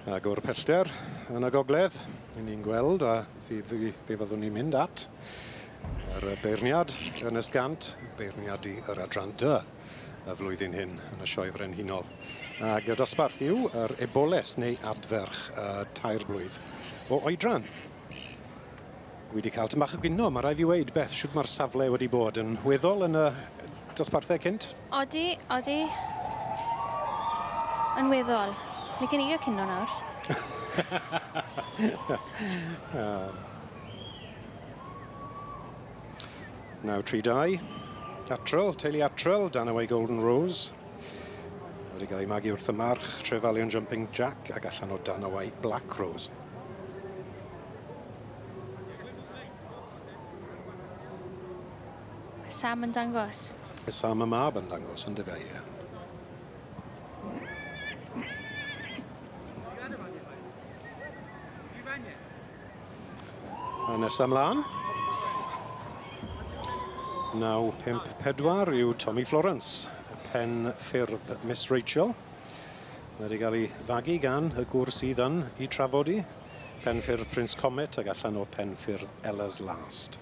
Ac o'r pellter yn y gogledd, i ni'n gweld a fydd, fe fyddwn ni'n mynd at yr beirniad Ernest Gant, beirniadu yr adran D y flwyddyn hyn yn y Sioe Frenhinol. Ac y dosbarth yw yr eboles neu adferch y tair blwydd o oedran. Dwi wedi cael tyn bach o gino, mae rhaid fi weud, Beth, shwt mae'r safle wedi bod yn weddol yn y dosbarthau cynt? Odi, odi. Yn weddol. Licen i gael cino nawr. Naw tri dau. Atrol, teulu Atrol, Danaway Golden Rose. Wedi cael ei magu wrth y march, Trefalion Jumping Jack ac allan o Danaway Black Rose. Sam yn dangos. Sam y mab yn dangos, yn dyfe, ie. A nesa mlaen. 954 yw Tommy Florence, pen ffyrdd Miss Rachel. Mae wedi cael ei fagu gan y gŵr sydd yn i trafod i. Penffyrdd Prince Comet ac allan o Penffyrdd Ella's Last.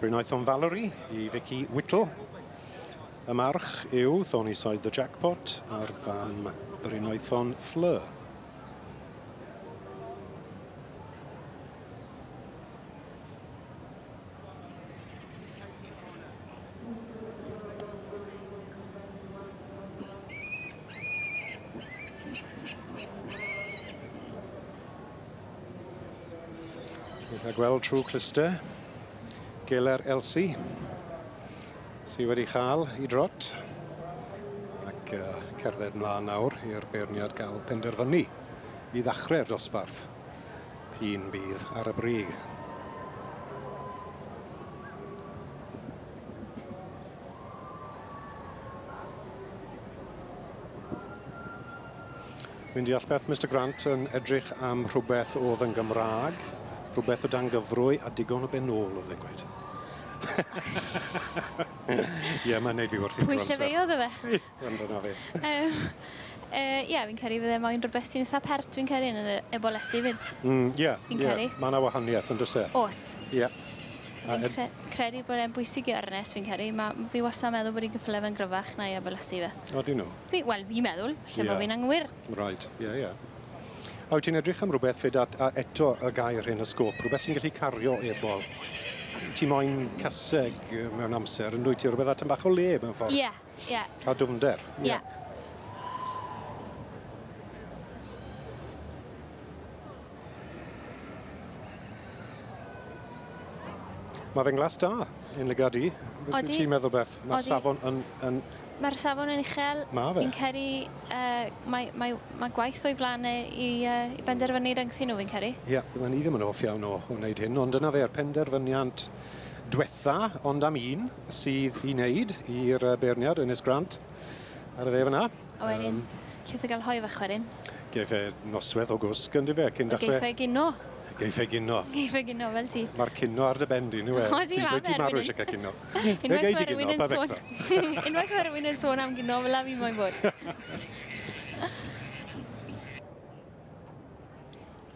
Brynwaethon Valerie i Vicky Whittle. Y march yw Thornyside the Jackpot a'r fam Brynwaethon Fleur. Chi'n cael gweld trwy cluster Geler Elsie sydd wedi chael i drot ac uh, cerdded mlaen nawr i'r beirniad gael penderfynu i ddechrau'r dosbarth. P'un bydd ar y brig. Fi'n deall beth Mr Grant yn edrych am rhywbeth oedd yn Gymraeg, rhywbeth o dan gyfrwy a digon o ben ôl oedd e'n gweud. Ie, yeah, mae'n neud fi werthu Pwy llefeodd o fe? Ond dyna fi. Ie, fi'n credu fydde moyn rhywbeth sy'n eitha pert fi'n credu yn y ebolesu 'fyd. Mm, ie, Fi'n credu. Mae yna wahaniaeth yn does e? Oes. Ie. Fi'n cre credu bod e'n bwysig i Ernest fi'n credu. Ma' fi wastad yn meddwl bod ei gyffyle fe'n gryfach na'i ebolesu fe. Odyn nhw? Fi, wel, fi'n meddwl, falle bo' fi'n anghywir. Right, ie, ie. A wyt ti'n edrych am rhywbeth 'fyd at, a eto y gair hyn, y sgôp, rhywbeth sy'n gallu cario ebol. Ti moyn caseg mewn amser, yn dwyt ti? Rhywbeth at yn bach o le mewn ffordd. Ie, ie. A dwfnder. Ie. Yeah. Mae fe'n glas da, yn lygad i. Beth wyt ti'n meddwl, Beth? Mae safon yn, yn... Mae'r safon yn uchel. Mae fe. Fi'n credu uh, mae, mae, mae gwaith o'i flaen e i, uh, i benderfynu rhyngthyn nhw, fi'n credu. Ie, yeah, bydden ni ddim yn hoff iawn o, o wneud hyn, ond dyna fe'r penderfyniant dwetha, ond am un sydd i wneud i'r beirniad, Ernest Grant, ar y dde fyna. A wedyn, um, lle gael hoi fach wedyn. Geiff e noswaith o gwsg, ynddi fe, cyn dechrau... Geiff e gino. Geiff e gino. Geiff e gino, fel ti. Mae'r cino ar dy ben di, yw e? Odi, ma fe. Ti'n marw eisiau cael cino. Unwaith mae rhywun yn sôn... Unwaith mae rhywun yn sôn am gino, fel la fi moyn bod.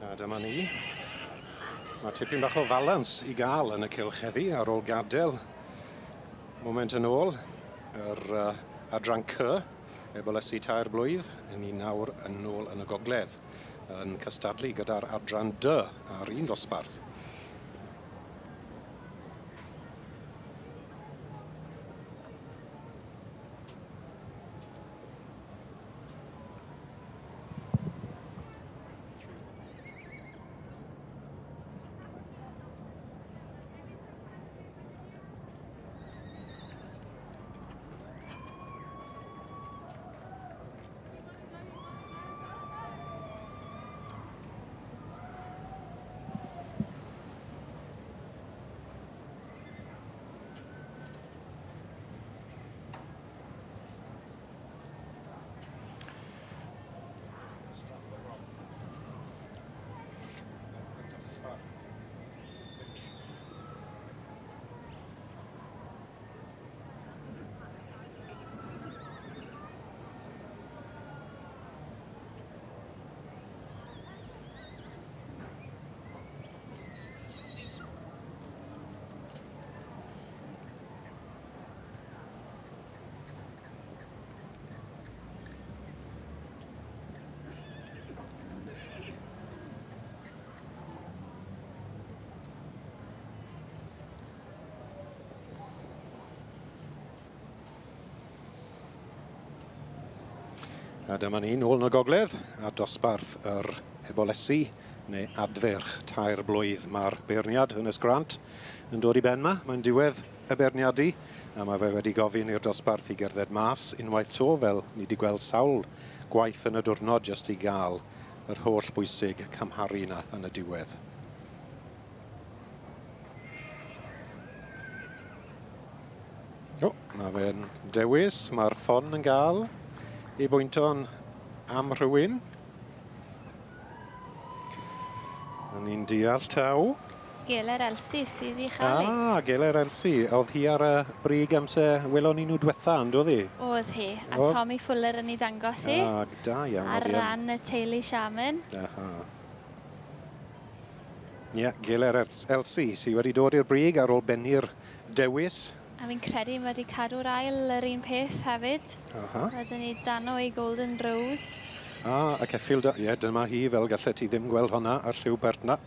A dyma ni. Mae tipyn bach o falans i gael yn y cylch heddi ar ôl gadael moment yn ôl yr uh, adran C, ebolesu tair blwydd, yn ni nawr yn ôl yn y gogledd yn cystadlu gyda'r adran D ar un dosbarth. A dyma ni nôl yn y gogledd, a dosbarth yr ebolesi neu adferch tair blwydd. Mae'r beirniad, Ernest Grant, yn dod i ben ma. Mae'n diwedd y beirniadu, a mae fe wedi gofyn i'r dosbarth i gerdded mas unwaith to, fel ni wedi gweld sawl gwaith yn y diwrnod, jyst i gael yr holl bwysig cymharu yna yn y diwedd. O, mae fe'n dewis, mae'r ffon yn gael ei bwynto'n am rhywun. A ni'n deall taw. Geler Elsi sydd i chael ei. Ah, Geler Elsi. Oedd hi ar y brig amser welon ni nhw diwetha, yn doedd hi? Oedd hi. A Oedd. Tommy Fuller yn ei dangos hi. Ah, da iawn. Ar ran y teulu Shaman. Aha. Ie, yeah, Geler Elsi sydd wedi dod i'r brig ar ôl bennu'r dewis. A fi'n credu mae wedi cadw'r ail yr un peth hefyd. Aha. Wedyn ni dano ei Golden Rose. Ah, y ceffyl, ie, yeah, dyma hi, fel gallet ti ddim gweld hwnna ar lliw pert na.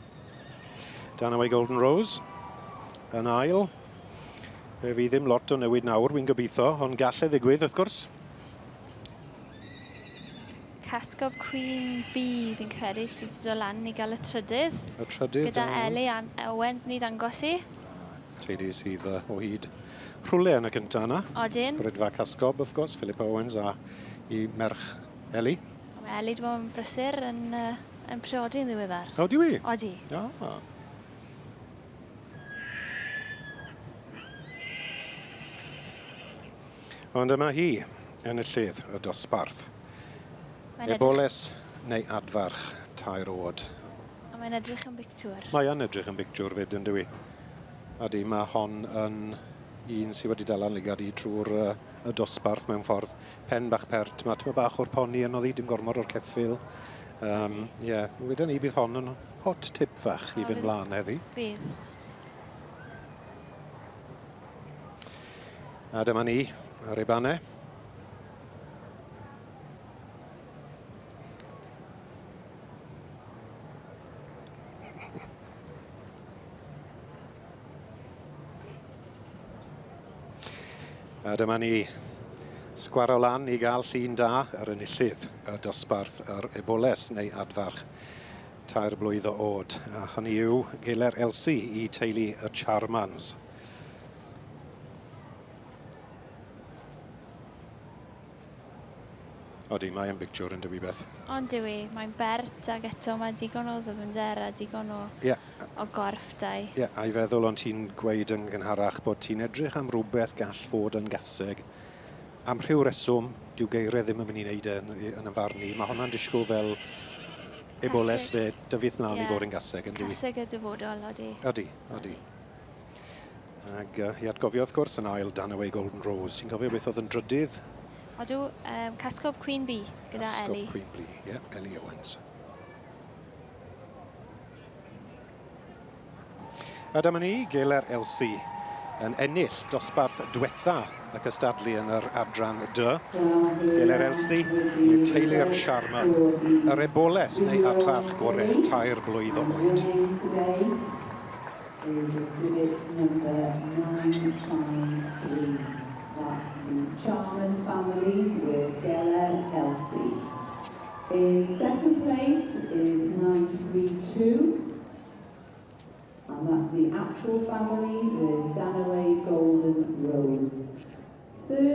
Danaway Golden Rose yn ail. Fe fydd ddim lot o newid nawr, wy'n gobeithio, ond gall e ddigwydd, wrth gwrs. Casgob Queen Bee, fi'n credu, sydd wedi dod lan i gael y trydydd. Y trydydd. Gyda Ellie Owens ni dangos i. Teulu sydd o hyd rhywle yn y cyntaf yna. Odyn. Brydfa Casgob, wrth gwrs, Philip Owens a i merch Ellie. Mae Ellie wedi bod yn brysur yn, yn priodi yn ddiweddar. O, di wi? Odi. Ah. Ond yma hi, enillydd y dosbarth. Eboles neu adfarch tair oed. A mae'n edrych yn bictiwr. Mae yn edrych yn bictiwr fyd, yn dywi. Ydy, mae hon yn un sydd wedi dal lygad i trwy'r y dosbarth mewn ffordd. Pen bach pert, mae tyma bach o'r poni yn oddi, dim gormod o'r ceffyl. Ie, wedyn ni bydd hon yn hot tip fach i fynd mlaen heddi. Bydd. A dyma ni ar ei bannau. A dyma ni sgwaro lan i gael llun da ar enillydd y dosbarth yr eboles neu adfarch tair blwydd o oed. A hynny yw Geler Elsi i teulu y Charmans. Odi, mae yn bictiwr yn dywi beth. Ond dywi, mae'n bert ac eto mae digon o ddyfnder a digon o, yeah. o gorff dau. Ie, yeah, a'i feddwl ond ti'n gweud yn gynharach bod ti'n edrych am rhywbeth gall fod yn gaseg. Am rhyw reswm, dyw geiriau ddim yn mynd i wneud e yn y farn i. Mae hwnna'n disgwyl fel eboles fe dyfydd mlaen yeah. i fod yn gaseg. Yn caseg y dyfodol, odi. Odi, odi. Ac i atgofio wrth gwrs yn ail Danaway Golden Rose. Ti'n cofio beth oedd yn drydydd? Odw, Casgob Queen Bee gyda Casgob Ellie. Queen Bee, ie, yeah, Ellie Owens. A dyma ni, Geler Elsi yn ennill dosbarth diwetha y cystadlu yn yr adran D. Geler Elsi i'r teulu'r Sharman, yr eboles neu adfarch gorau tair blwydd o oed. Is exhibit number 953. That's the Charman family with Geller Elsie. In second place is 932, and that's the actual family with Danaway Golden Rose. Third